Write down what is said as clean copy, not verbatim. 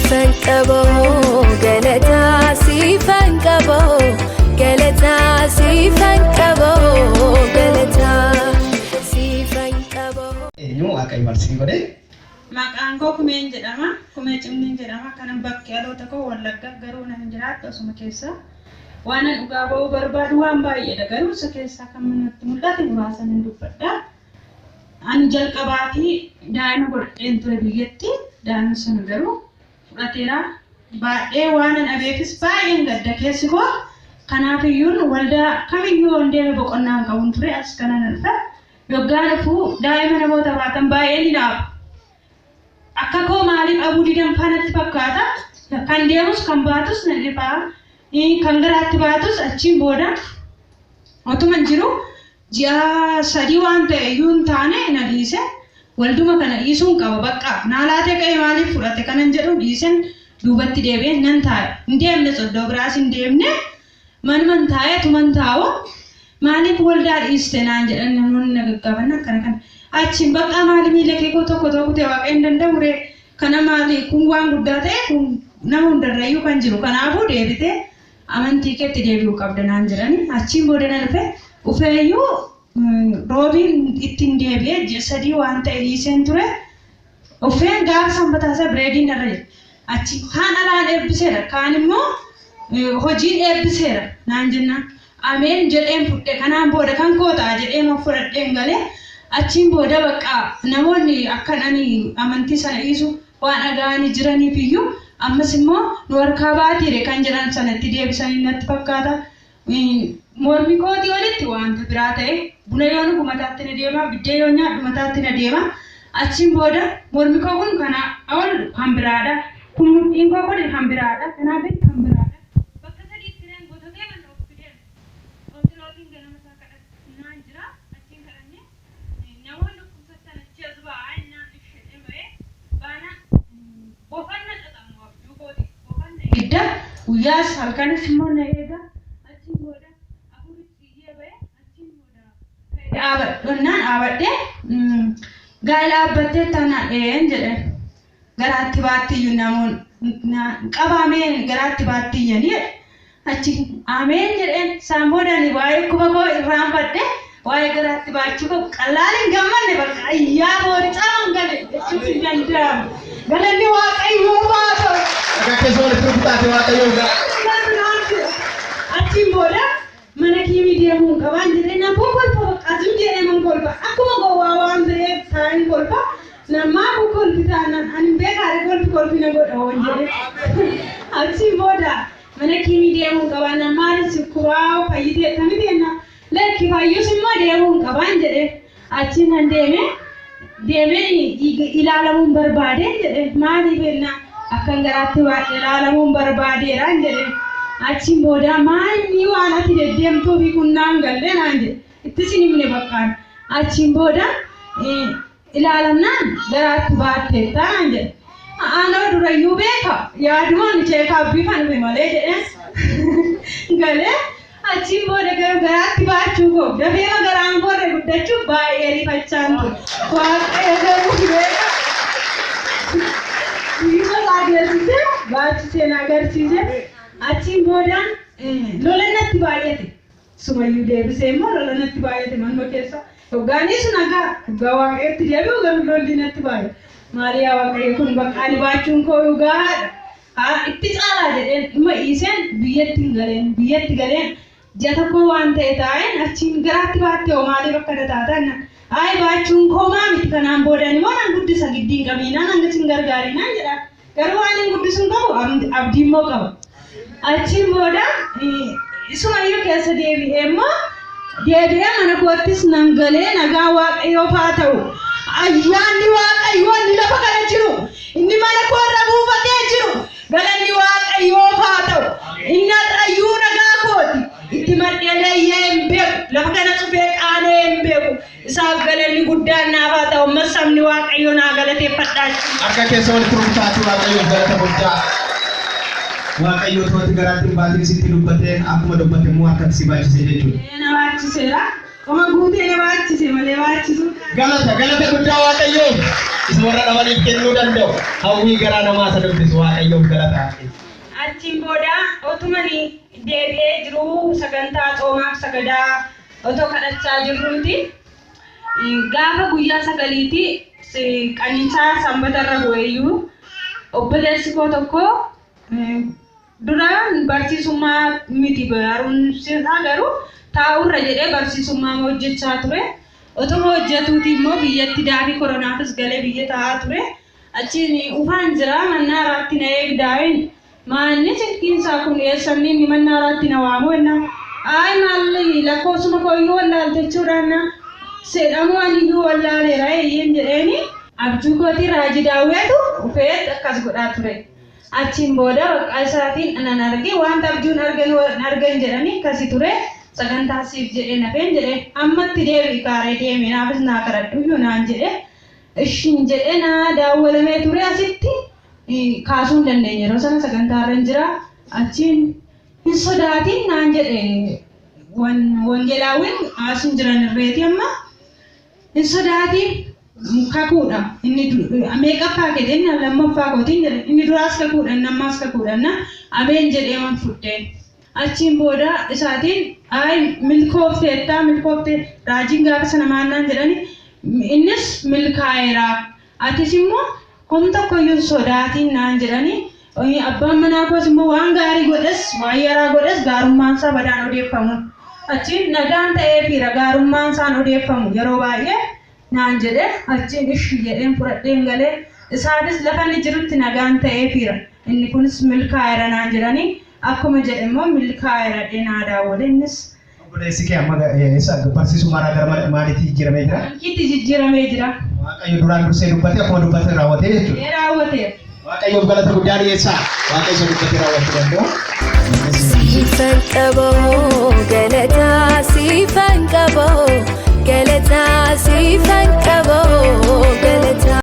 Siifan qaboo galataa, siifan qaboo galataa, siifan qaboo galataa, siifan qaboo. Eenyu Waaqayyo maal godhe? Maqaan koo Kumeen jedhama. Kumee Cimniin jedhama. Kanan bakki dhaloota koo Wallagga, garuu nan jiraadhu asuma keessa. Waan an dhugaa ba'uu barbaadu waan baay'eedha. Garuu isa keessaa kan natti mul'ate muraasa nan dubbadha. Ani jalqabaa fi daa'ima godhadheen ture biyyatti. Daa'ima sana garuu fudhateera. Baay'ee waan an dhabeefis baay'een gadda keessi koo. Kanaaf iyyuu waldaa kamiyyuu yoon deeme boqonnaa hin qabuun ture, as kanan dhufe. Yoggaa dhufuu daa'ima namoota baatan baay'een hinaafu. Akka koo maaliif abuu didan faanatti fakkaata. Kan deemus kan baatus na dhibaa. Kan garaatti baatus. Achiin booda otuman jiru ji'a 3 waan ta'e iyyuu hin taane na dhiise. Walduma kana dhiisuun qaba, bakka naa laatee ka'ee maaliif fudhate kanan jedhu dhiisen duubatti deebi'ee nan taa'e. Hin deemne, iddoo biraas hin deemne, manuman taa'ee tuman taa'u. Maaliif waldaa dhiiste naan jedhan namoonni na gaggaafanna akkana kana. Achiin bakka maali miila kee koo tokko tokko ta'e Waaqayyo hin danda'u ree, kana maali, kun waan guddaa ta'e, kun nama hundarrayyuu kan jiru, kanaafuu deebitee amantii keetti deebi'uu qabda naan jedhani. Achiin booda na dhufe dhufeeyyuu roobiin ittiin deebi'ee ji'a 3 waan ta'e dhiiseen ture. Dhufeen gaafa sanbataa isa bireediin irra jira. Achi kaan alaan eebbiseera, kaan immoo hojiin eebbiseera naan jennaan. Ameen jedheen fudhe, kanaan booda kan koo ta'a jedhee ma fudhadheen galee. Achiin booda bakka namoonni akkan ani amantii sana dhiisu waan dhaga'anii jiraniif iyyuu ammas immoo nu harkaa baatiire kan jedhan sanatti deebisanii natti fakkaata. Mormi kootii olitti wanta biraa ta'e, buna yoo dhugu mataatti na deema, biddeen yoo nyaadhu mataatti na deema. Achiin booda mormi koo kun kana ol kan biraadha. Kun mudhiin koo kun kan biraadha. Kanaaf kan biraadha. Bakka sadiitti reen gototee mana of fideen. Qonxilootiin ganama isaa kadhannaan jira. Achiin kadhannee namoonni dhukkubsattan achi as ba'aa innaan ishee ba'ee baana bofanna xaxamu abjuu kooti. Bofanna ibidda guyyaas halkanis immoo na eega. Achiin booda afuritti iyyee ba'e. Achiin booda dhaabadhonnaan dhaabadhee gaa'ela dhaabbattee taanaan een jedhe. Garaatti baattiyyuu namoonni qabaameen garaatti baattiyyanii achi ameen jedheen. Isaan boodaan waa'ee dhukkuba koo irraanfadhe, waa'ee garaatti baachuu koo qallaaliin gammanne, bakka ayyaa booricaa gale jechuun hin danda'amu. Galanni Waaqayyoo haa ta'u. Akka keessa walitti rukutaate Waaqayyoo ga'a. Achiin booda mana kiimii deemuun qabaan jedhee nan kolfa, bakka azum jedhee man kolfa, akkuma gowwaa waan ta'eef taa'een kolfa. Namaa kun kolfi taanaan ani beekaadha, kolfi kolfi na godha hoon jedhee. Achiin booda mana kiimii deemuun qabaan nan maali sikkubaa fayyitee kamiti jenna, lakki fayyus immoo deemuun qabaan jedhee. Achiin nan deeme, deemee ilaalamuun barbaadeen jedhe. Maaliif jennaan akkan garaatti baadhe ilaalamuun barbaadeeraan jedhe. Achiin booda maali waan ati deddeemtuu fi kun naan galle naan jedhe. Itti sin himne bakkaan. Achiin booda ilaalamnaan garaatti baatteetta naan jedhe. Anoo durayyuu beeka, yaadumaan check-up kan dhufe malee jedheen galee. Achiin booda garuu garaatti baachuu koo dafeema garaan korre guddachuuf baay'ee rifachaan ture. Waaqayyo garuu beeka. Guyyuma isaa geessisee baachisee na agarsiise. Achiin boodaan lola natti baay'ate. Sumayyuu deebisee immoo lola natti baay'ate manuma keessa. Hoggaanis nagaa dhugaa Waaqayyotti deebi'u, garuu lolli natti baay'ate. Maariyaa Waaqayyo kun bakka ani baachuun koo dhugaadha. Haa itti caalaa jedheen dhuma dhiiseen biyyatti hin galeen. Biyyatti galeen ji'a tokko waan ta'e taa'een achiin garaatti baatte hoo maaliif akkana taatan? Ayi, baachuun koo maa miti, kanaan boodan immoo nan guddisa, giddiin qabiinaan hanga sin gargaariinaan jedha. Garuu waan hin guddisuun qabu abdii immoo qaba. Achiin booda isumayyuu keessa deebi'ee immoo deebi'ee mana koottis nan galee. Nagaa Waaqayyoof haa ta'u. Ayyaanni Waaqayyoo inni lafa kana jiru, inni mana koo irra buufatee jiru, galanni Waaqayyoof haa ta'u. Inni har'ayyuu nagaa kooti. Itti madhee leeyyee hin beeku. Lafa kana cufee qaanee hin beeku. Isaaf galanni guddaan naaf haa ta'u. Ammas sabni Waaqayyoo naa galateeffadhaa. Harka keessa walitti rukutaati Waaqayyoof galata guddaa. Waaqayyo tooti garaatti hin baatin sitti dubbatee, akkuma dubbate immoo harkatti si baachisee jechuudha. Na baachiseera. Oma guutee na baachise malee baachisuu. Galata galata guddaa Waaqayyoof isa warra dhabaniif kennuu danda'u hawwii garaa namaa isa dubbisu Waaqayyoof galata. Achiin booda otumani deebi'ee jiruu sagantaa tsoomaaf sagadaa otoo kadhachaa jirruuti. Gaafa guyyaa 9ti qaniisaa sanbatarra bu'eeyyuu obboleessi koo tokko dura barsiisummaa miti barumsiisaa garuu taa'urra jedhee barsiisummaa hojjechaa ture. Otuma hojjetuuti immoo biyyatti daafii koronaafis galee biyya taa'aa ture. Achiin ufaan jira mannaa araatti na eegdaa'in maanni silkiinsaa kun eessanni inni mannaa araatti na waamu ennaa. Ayi maalli lakkoofsuma kooyyuu wallaaltechuudhaan na sedhamuu aniyyuu wallaaleera eeyyeen jedheeni abjuu kootii raajii daawweetu dhufee akkas godhaa ture. Achiin booda bakka isaatiin anan arge wanta abjuun argan argan jedhanii akkasi ture sagantaa siif jedhee nafeen jedhe ammatti deebi'i kaaree deemi naafis naa kadhadhu naan jedhe ishin jedhe naa daawwalamee ture asitti kaasuu hin dandeenye yeroo sana sagantaarra hin jira achiin hin sodaatin naan jedhe wangeelaawwiin asin jiran irreeti amma hin sodaatin kakuudha inni meeqaffaa jedheen lammaffaa kootiin jedhe inni duraas kakuudha inni ammaas kakuudha na ameen jedhee man fudheen achiin booda isaatiin ay milkoofteettaa milkooftee raajiin gaafa sana maannaan jedhani innis milkaa'eera atis immoo hom tokkoyyuu sodaatiin naan jedhani abbaan manaa koos immoo waan gaarii godhes waan yaraa godhes gaarummaan isaa badaan odeeffamu achiin nagaan ta'eefiira gaarummaan isaan odeeffamu yeroo baay'ee naan jedhe achiin ishi jedheen fudhadheen galee isaafis lafa inni jirutti nagaan ta'eefiira inni kunis milkaa'eera naan jedhanii akkuma jedhe immoo milkaa'eera dhenaa daawwale innis. Obboleessi kee amma eessa barsiisummaarraa gara maaliitti jijjiiramee jira? Baankiitti jijjiiramee jira. Waaqayyo duraan dursee dubbate akkuma dubbate raawwatee jechuudha. Ee raawwateera. Waaqayyoof galata guddaa dhiyeessaa. Waaqayyo isa dubbate raawwachuu danda'u. Siifan qaboo.